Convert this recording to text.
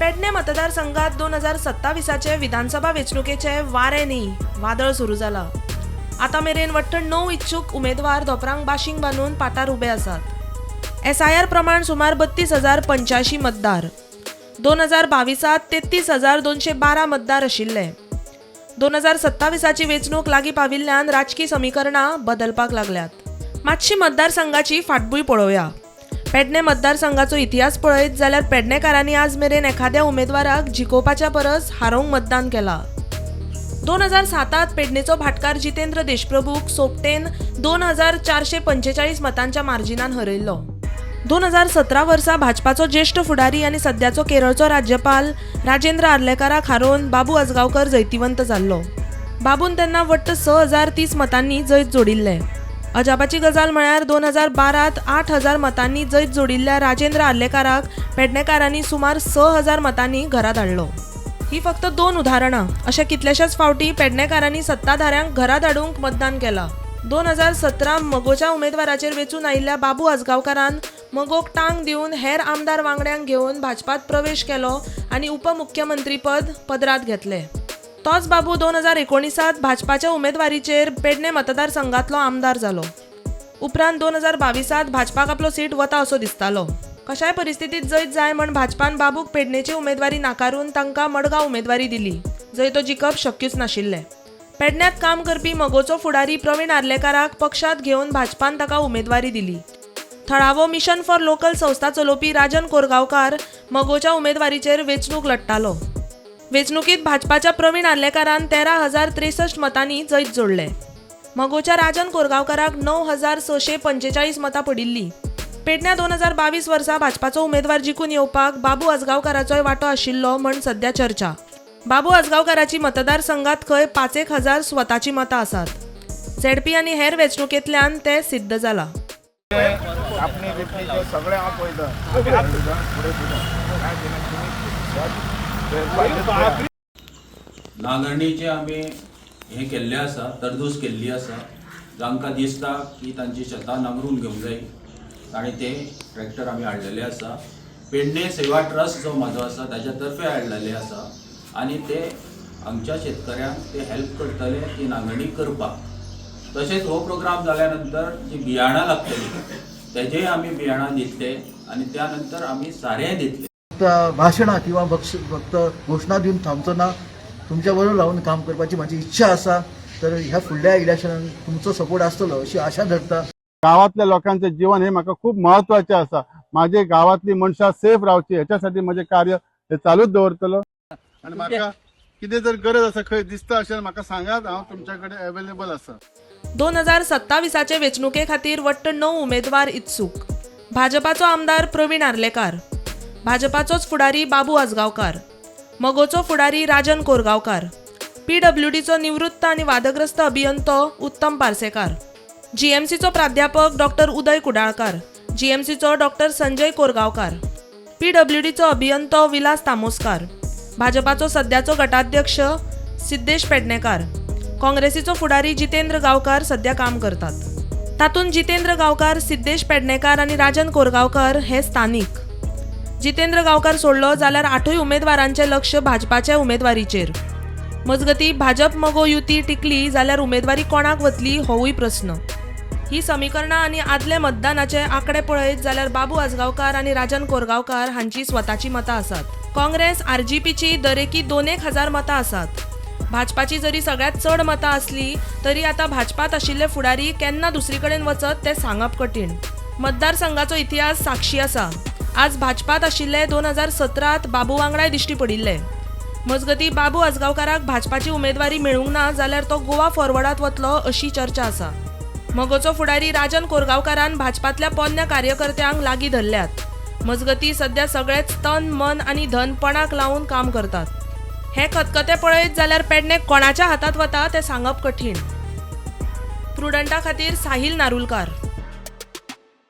पेडणे मतदारसंघात 2027 विधानसभा वेंचणुकेचे वारें न्ही, वादळ सुरू जाला. आतां मेरेन वट्ट 9 इच्छूक उमेदवार धोपरांक बाशींग बांदून पाटार उबे आसात. एसआयआर प्रमाण सुमार 32,085 मतदार. 2022 33,212 मतदार आशिल्ले. 2027 वेंचणूक लागीं पाविल्ल्यान राजकी समीकरणां बदलपाक लागल्यात. मातशी मतदारसंघाची फाटभूंय पळोवया. पेडणे मतदारसंघाचो इतिहास पळयत जाल्यार पेडणेकारांनी आज मेरेन एखाद्या उमेदवाराक जिखोवपाच्या परस हारोवंक मतदान केलां. 2007 पेडणेचो भाटकार जितेंद्र देशप्रभूक सोपटेन 2445 मतांच्या मार्जिनान हरयल्लो. 2017 वर्सा भाजपाचो ज्येश्ठ फुडारी आनी सद्याचो केरळचो राज्यपाल राजेंद्र आर्लेकाराक हारोवन बाबू आजगांवकर जैतिवंत जाल्लो. बाबून तेन्ना वट्ट 6030 मतांनी जैत जोडिल्लें. अजापाची गजाल म्हळ्यार 2012 8000 मतांनी जैत जोडिल्ल्या राजेंद्र आर्लेकाराक पेडणेकारांनी सुमार 6000 मतांनी घरा धाडलो. ही फक्त 2 उदाहरणां. अशा कितल्याशाच फावटी पेडणेकारांनी सत्ताधाऱ्यांक घरा धाडूंक मतदान केलां. 2017 मगोच्या उमेदवाराचेर वेंचून आयिल्ल्या बाबू आजगांवकारान मगोक टांग दिवन हेर आमदार वांगड्यांक घेवन भाजपात प्रवेश केलो आनी उपमुख्यमंत्रीपद पदरात घेतलें. तोच बाबू 2019 भाजपाच्या उमेदवारीचेर पेडणे मतदारसंघातलो आमदार जालो. उपरांत 2022 भाजपाक आपलो सीट वता असो दिसतालो. कशाय परिस्थितीत जैत जाय म्हण भाजपान बाबूक पेडणेची उमेदवारी नाकारून तांकां मडगांव उमेदवारी दिली, जंय तो जिखप शक्यूच नाशिल्लें. पेडण्यांत काम करपी मगोचो फुडारी प्रवीण आर्लेकाराक पक्षांत घेवन भाजपान ताका उमेदवारी दिली. थळावो मिशन फॉर लोकल संस्था चलोवपी राजन कोरगांवकार मगोच्या उमेदवारीचेर वेंचणूक लढटालो. वेंचणुकीत भाजपाच्या प्रवीण आर्लेकारान 13,063 मतांनी जैत जोडलें. मगोच्या राजन कोरगांवकाराक 9645 मतां पडिल्लीं. पेडण्या 2022 वर्सा भाजपाचो उमेदवार जिखून येवपाक बाबू आजगांवकाराचोय वांटो आशिल्लो म्हण सद्या चर्चा. बाबू आजगांवकाराची मतदारसंघात खंय 5-1 हजार स्वताची मतां आसात. झेडपी आनी हेर वेंचणुकेंतल्यान ते सिद्ध जाला. नांगरणीचे आमी हें केल्लें आसा, तरतूद केल्ली आसा. जांकां दिसता की तांची शेतां नांगरून घेवंक जाय ताणें ते ट्रॅक्टर आमी हाडलेले आसा. पेडणे सेवा ट्रस्ट जो म्हाजो आसा ताच्या तर्फे हाडलेले आसा आनी ते आमच्या शेतकऱ्यांक ते हेल्प करतले ती नांगरणी करपाक. तशेंच हो प्रोग्राम जाल्या नंतर जी बियाणां लागतली तेजेय आमी बियाणां दितले आनी त्या नंतर आमी सारेंय दितले. फक्त भाशणां किंवा फक्त घोशणा दिवन थांबचो ना, तुमच्या बरोबर रावन काम करपाची म्हाजी इच्छा आसा. तर ह्या फुडल्या इलेक्शनान तुमचो सपोर्ट आसतलो अशी आशा धरता. गावातल्या लोकांचे जीवन हे म्हाका खूब महत्वाचे आसा. माझे गावातली मनशां सेफ रावची ह्याच्यासाठी म्हजें कार्य हे चालूच दवरतलो. आनी म्हाका कितें जर गरज आसा खंय दिसता अशें म्हाका सांगात, हांव तुमच्या कडेन अवेलेबल आसा. 2027 वेंचणुके खातीर वट्ट 9 उमेदवार इत्सूक. भाजपाचो आमदार प्रवीण आर्लेकार, भाजपाचोच फुडारी बाबू आजगांवकार, मगोचो फुडारी राजन कोरगांवकार, पीडब्ल्यूडीचो निवृत्त आनी वादग्रस्त अभियंतो उत्तम पार्सेकार, जीएमसीचो प्राध्यापक डॉक्टर उदय कुडाळकार, जीएमसीचो डॉक्टर संजय कोरगांवकार, पीडब्ल्यूडीचो अभियंतो विलास तामोस्कार, भाजपाचो सद्याचो गटाध्यक्ष सिद्धेश पेडणेकार, काँग्रेसीचो फुडारी जितेंद्र गांवकार सद्या काम करतात. तातूंत जितेंद्र गांवकार, सिद्धेश पेडणेकार आनी राजन कोरगांवकार हे स्थानीक. जितेंद्र गांवकार सोडलो जाल्यार 8 उमेदवारांचें लक्ष भाजपाच्या उमेदवारीचेर. मजगतीं भाजप मगो युती टिकली जाल्यार उमेदवारी कोणाक वतली होवूय प्रस्न. ही समीकरणां आनी आदले मतदानाचे आंकडे पळयत जाल्यार बाबू आजगांवकार आनी राजन कोरगांवकार हांची स्वताची मतां आसात. काँग्रेस आरजीपीची दरेकी 2-1 हजार मतां आसात. भाजपाची जरी सगळ्यांत चड मतां आसली तरी आतां भाजपात आशिल्ले फुडारी केन्ना दुसरी कडेन वचत तें सांगप कठीण. मतदारसंघाचो इतिहास साक्षी आसा. आज भाजपात आशिल्ले 2017 बाबू वांगडाय दिश्टी पडिल्ले. मजगतीं बाबू आजगांवकाराक भाजपाची उमेदवारी मेळूंक ना जाल्यार तो गोवा फॉरवर्डात वतलो अशी चर्चा आसा. मगोचो फुडारी राजन कोरगांवकारान भाजपातल्या पोन्न्या कार्यकर्त्यांक लागीं धरल्यात. मजगतीं सद्या सगळेच तन मन आनी धन पणाक लावन काम करतात. हे खतखते पळयत जाल्यार पेडणे कोणाच्या हातात वता तें सांगप कठीण. प्रुडंटा खातीर साहिल नारुलकार.